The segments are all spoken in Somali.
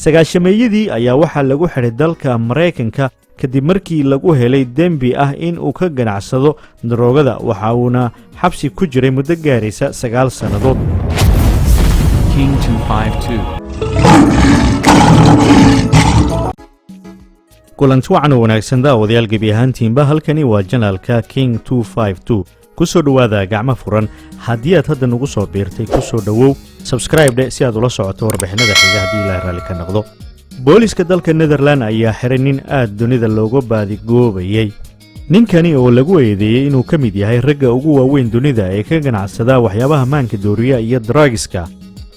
Sagaashameeyadii ayaa waxaa lagu xidhay dalka Maraykanka kadib markii lagu helay dembi ah in uu ka ganacsado daroogada, waxa uuna xabsi ku jiray muddo gaaraysa 9 sannadood. King 252. Kulanti wacan oo wanaagsan, daawadayaal gebi ahaantiinba. Halkani waa channelka King. Ku soo dhowaada gacmo furan. Haddii aad hadda nagu soo biirtay, ku soo dhowow, subscribe dhe si aad ula socoto warbixinada xiga haddii Ilaah raalli ka noqdo. Booliska dalka Netherland ayaa xiray nin aad dunida looga baadigoobayey. Ninkani oo lagu eedeeyey inuu ka mid yahay ragga ugu waaweyn dunida ee ka ganacsada waxyaabaha maanka dooriya iyo drugska,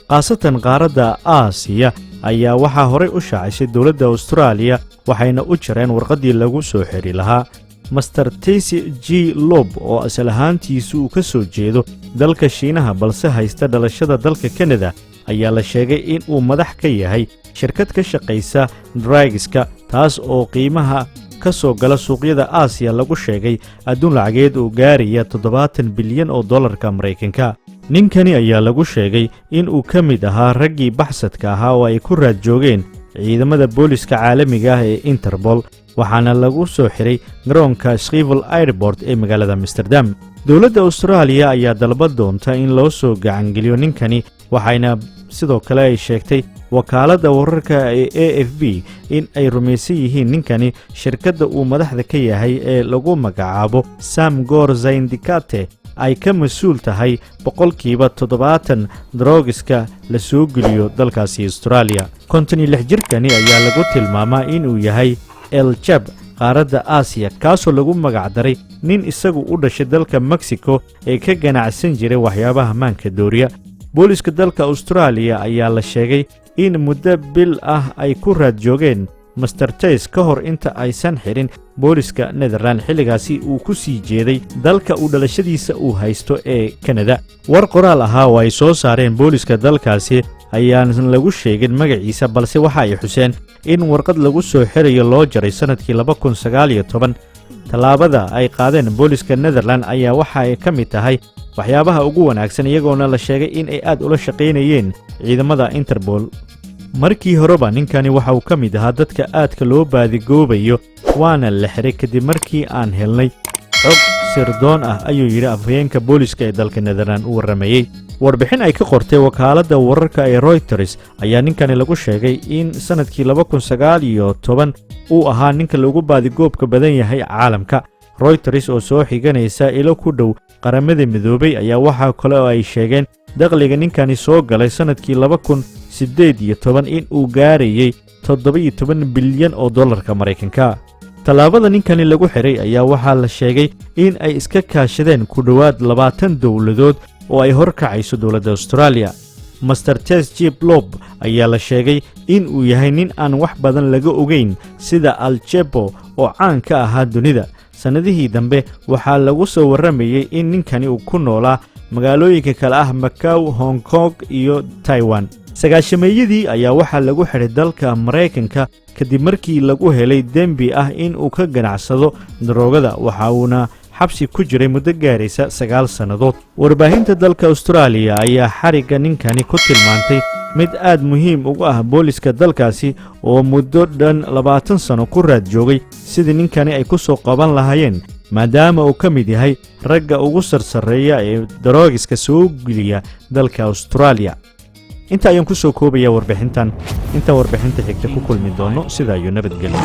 khaasatan qaaradda Aasiya, ayaa waxaa horay u shaacisay dowladda Austraaliya, waxayna u jareen warqaddii lagu soo xidhi lahaa. Master Tesi G Lob, oo asal ahaantiisu uu ka soo jeedo dalka Shiinaha balse haysta dhalashada dalka Kanada, ayaa la sheegay in uu madax ka yahay shirkad ka shaqaysa drugska, taas oo qiimaha ka soo gala suuqyada Aasiya lagu sheegay adduun lacageed oo gaaraya 70 bilyan oo dollarka Maraykanka. Ninkani ayaa lagu sheegay in uu ka mid ahaa raggii baxsadka ahaa oo ay ku raad joogeen ciidamada booliska caalamiga ah ee Interpol, waxaana lagu soo xiray garoonka Schiphol Airport ee magaalada Amsterdam. Dowladda Austraaliya ayaa dalba doonta in loo soo gacangeliyo ninkani, waxayna sidoo kale ay sheegtay wakaaladda wararka ee AFP in ay rumaysan yihiin ninkani shirkadda uu madaxda ka yahay ee lagu magacaabo Sam Gor Syndicate ay ka mas-uul tahay 70% drugska la soo geliyo dalkaasi Austraaliya. 56 jirkani ayaa lagu tilmaamaa inuu yahay El Chapo qaaradda Aasiya, kaasoo lagu magacdaray nin isagu u dhashay dalka Mexico ee ka ganacsan jiray waxyaabaha maanka dooriya. Booliska dalka Austraaliya ayaa la sheegay in muddo bil ah ay ku raad joogeen Master Tes ka hor inta aysan xirin booliska Netherland, xilligaasi uu ku sii jeeday dalka uu dhalashadiisa uu haysto ee Kanada. War qoraal ahaa oo ay soo saareen booliska dalkaasi ayaan lagu sheegin magaciisa, balse waxa ay xuseen in warqad lagu soo xirayo loo jaray sannadkii 2019. Tallaabada ay qaadeen booliska Netherland ayaa waxa ay ka mid tahay waxyaabaha ugu wanaagsan, iyagoona la sheegay in ay aad ula shaqaynayeen ciidamada Interpol. Markii horeba ninkani waxa uu ka mid ahaa dadka aadka loo baadigoobayo, waana la xiray kadib markii aan helnay xog sirdoon ah, ayuu yidhi afhayeenka booliska ee dalka Netherland u warramayey. Warbixin ay ka qortay wakaaladda wararka ee Reuters ayaa ninkani lagu sheegay in sannadkii 2019 uu ahaa ninka lagu baadigoobka badan yahay caalamka. Reuters oo soo xiganaysa ilo ku dhow Qaramada Midoobay ayaa waxaa kale oo ay sheegeen dakhliga ninkani soo galay sannadkii 2018 in uu gaarayey 17 bilyan oo dollarka Maraykanka. Tallaabada ninkani lagu xiray ayaa waxaa la sheegay in ay iska kaashadeen ku dhowaad 20 dowladood oo ay horkacayso dowladda Austraaliya. Master Tes Jib Lob ayaa la sheegay in uu yahay nin aan wax badan laga ogeyn sida El Chapo oo caan ka ahaa dunida. Sannadihii dambe waxaa lagu soo warramayey in ninkani uu ku noolaa magaalooyinka kale ah Macaw, Hong Kong iyo Taiwan. Sagaashameeyadii ayaa waxaa lagu xidhay dalka Maraykanka kadib markii lagu helay dembi ah in uu ka ganacsado daroogada, waxa uuna xabsi ku jiray muddo gaaraysa 9 sannadood. Warbaahinta dalka Austraaliya ayaa xarigga ninkani ku tilmaantay mid aad muhiim ugu ah booliska dalkaasi oo muddo dhan 20 sano ku raad joogay sidii ninkani ay ku soo qaban lahaayeen, maadaama uu ka mid yahay ragga ugu sarsarreeya ee drugska soo geliya dalka Austraaliya. Inta ayaan ku soo koobaya warbixintan. Intaan warbixinta xigta ku kulmi doono, sidaa iyo nabadgelyo.